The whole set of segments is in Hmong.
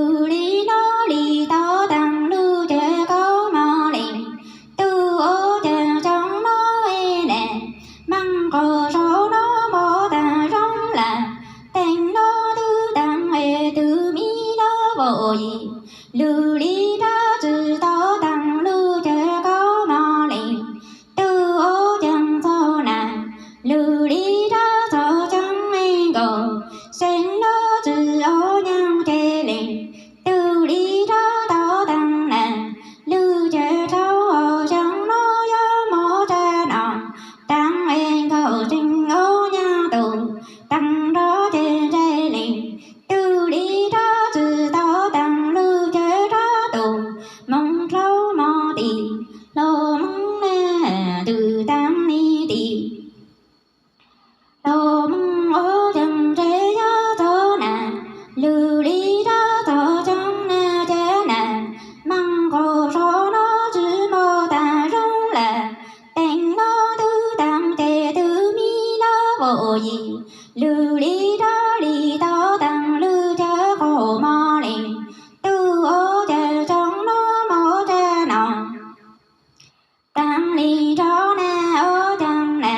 Lug li no li tau taag lug cawv kaus mom li, tug ua caag coob no e ne, maam qaug zog no mob taag zoo lawm, teeb no tug taag e tug mi no vaum yim, lug li rov tsi tau taag lug cawv kaus mom li, tug ua caag txog na, lug li rov txog coob e nkaus, seev no tsi ua nyaaj ce le, tug li rov tau taag na, lug cawv rau coob no yuav mob tsa no, taag e nkaus seev ua nyaaj tus, taag nrho ce ntse le, tug li rov tsi tau taag lug cawv rau tus, moog dlhau mog tim, lug moog na, tug taag ni tim. Lug moog ua caag ntse yuav txog na, lug li rov txog coob na ce na, maam qaug zog no tsi mob taag zoo lawm, teeb no tug taag ce tug mi no vaum yim, lug li rov li tau taag lug cawv kaus mom li, tug ua caag coob no mob tsa no, taag li rov na ua caag na,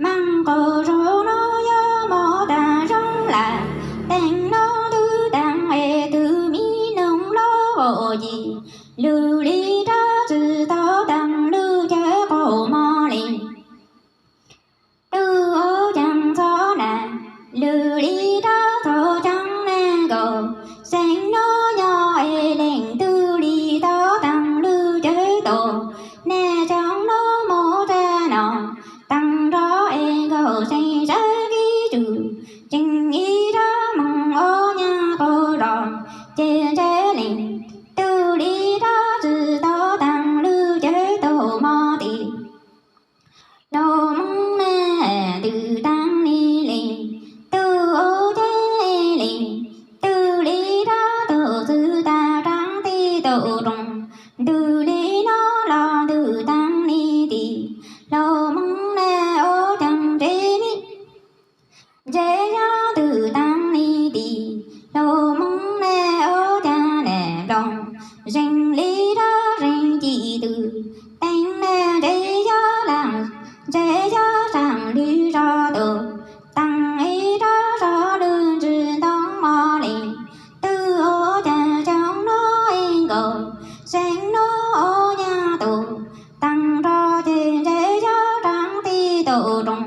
maam qaug zog no yuav mob taag zoo lawm, teeb no tug taag e tug mi noog lug vaum yim, lug li rov tsi tau taag lug cawv kaus mom li, tug ua caag txog na, lug li rov txog coob na nkaus, seev no nyob e leej tug li tau taag lug cawv tus, nej coob no mob tsa no, taag nrho e nkaus seev sawv kib tsug, tseem ib rov moog ua nyaaj kaus zog, ce ntse leej, tug li rov tsi tau taag lug cawv tus mog tim. Lug moog na, tug taag ni le, tug ua ce le, tug li rov tug txug taag raav tib tug rooj, tug li no los tug taag ni tim. Lug moog na ua caag ntse ni, ntse yog tug taag ni tim. Lug moog na ua caag na nploog, zeeg li rov zeeg ci tug, teeb na ntse yog laag, ntse yog saam lug zog tus, taag ib rov zog lug ntsi ntoo mog li, tug ua caag coob no e nkaus, seev no ua nyaaj tus, taag nrho ce ntse yog raav tib tug rooj,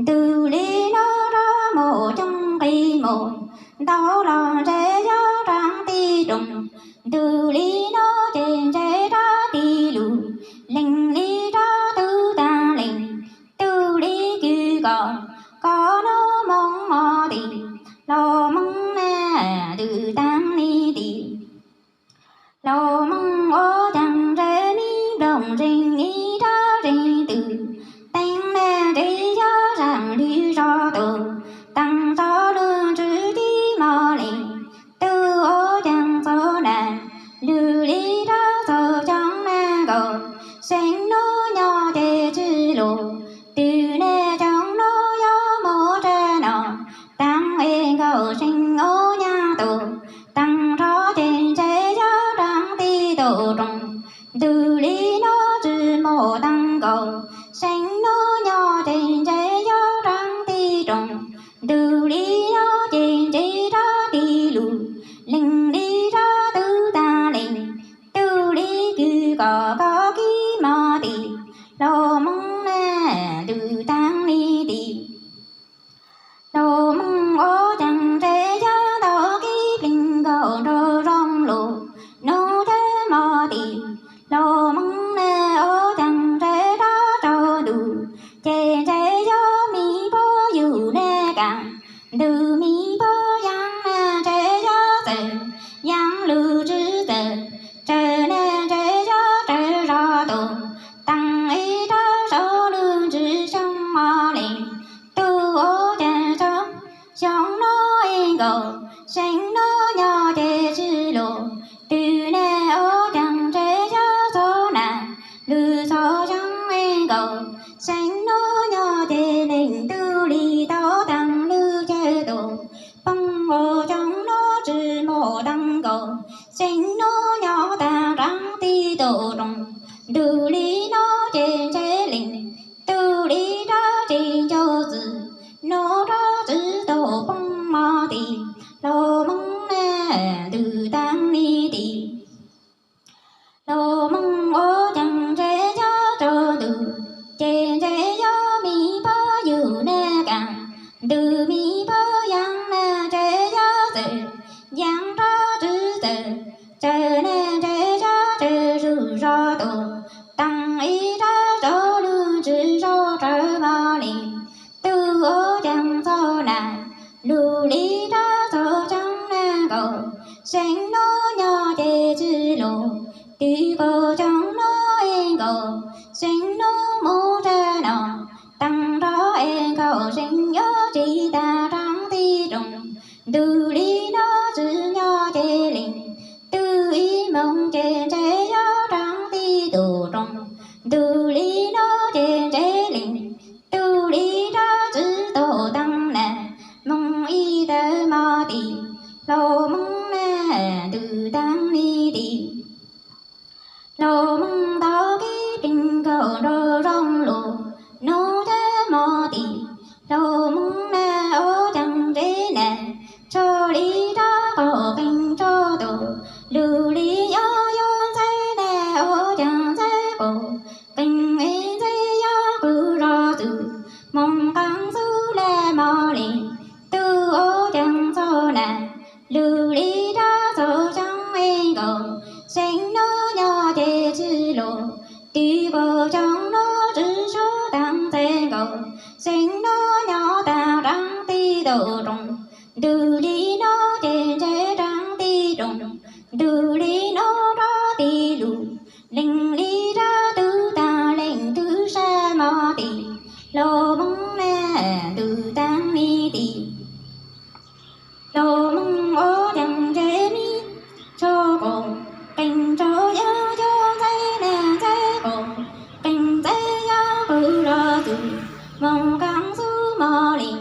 tug li no rov mob coob nqi mob, ntau los ntse yog raav tib rooj, tug li no ce ntse rov tib lug, leej li rov tug taag leej, tug li kws kom, kom no moog mog tim. Lug moog na, tug taag ni tim. Lug moog ua caag ntse ni nploog, zeeg ib rov zeeg tug, teeb na ntse yog saam lug zog tus, taag zog lug ntsi tib mog li, tug ua caag txog na, Xeev Nuj nyob tag rau tib tug rooj, ntuj li no ces ntse lees, ntuj li rov tsis ncau txwm, nub rov txwv tau poob mog tim, laus Hmoob na, ntws tag li tim. Laus Hmoob ua caag ntse yog tsaus ntuj, ces ntse yog mi pog yug na kaam, ntws mi pog yaam na ntse yog txawm, yaam rov txwv txawm, tsaws na ntse yog tsaws zug zog tus, taag ib rab tsaus lug ntsws zog rawv mog li. Tug ua caag txog na, lug li rab txog coob na nkaus, Xeev Nuj nyob ces tsi lug, twb koj coob nuj es nkaus, Xeev Nuj mus rau no, taag nrho es nkaus Xeev yuav tsis tag rau tib rooj, ntug li no tsi nyob ces lees, twb ib moos ces ntse yog rau tib tug rooj, ntug li no ces ntse lees, ntuj li rov txwv tau taag na, moog ib tawm mog tim, laus Hmoob na, ntws taag li tim. Laus Hmoob tau kev pleeg nkaus nraug zoo lug, nub tawm mog tim, laus Hmoob na, ua caag ntse na, tso li rab qaum qeej tso tus, lug li nyob yog ntxaib na, ua caag ntxaib qaum qeej es ntxaib yog qw zog txwm, moog qaab xub le mog li. Tug ua caag txog na, lug li rab txog coob es nkaus, Xeev Nuj nyob ces tsi lug, twb koj coob nuj tsi tshua taag ntxaib nkaus, Xeev Nuj nyob tag rau tib tug rooj, ntug li no ces ntse rau tib rooj, ntug li no rov tib lug, lees li rab tug taag lees tug sab mog tim, laus Hmoob na, ntws taag li tim. Laus Hmoob ua caag ntse mi tso qaum qeej tso yog yog ntxaib na ntxaib qaum qeej ntxaib yog qw zog txwm, moog qaab xub mog li.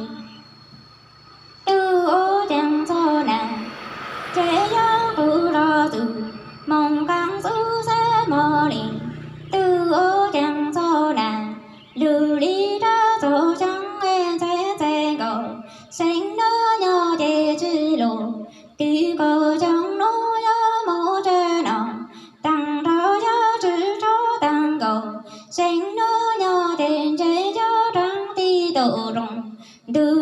Tug ua caag txog na, ntse yog qw zog txwm, moog qaab xub xab mog li. Tug ua caag txog na, lug li rab txog coob es ntxaib ntxaib nkaus, Xeev Nuj nyob ces tsi lug, twb koj coob nuj yog mus rau no, taag nrho yog tsi tshua taag nkaus, Xeev Nuj nyob ces ntse yog rau tib tug rooj, ntug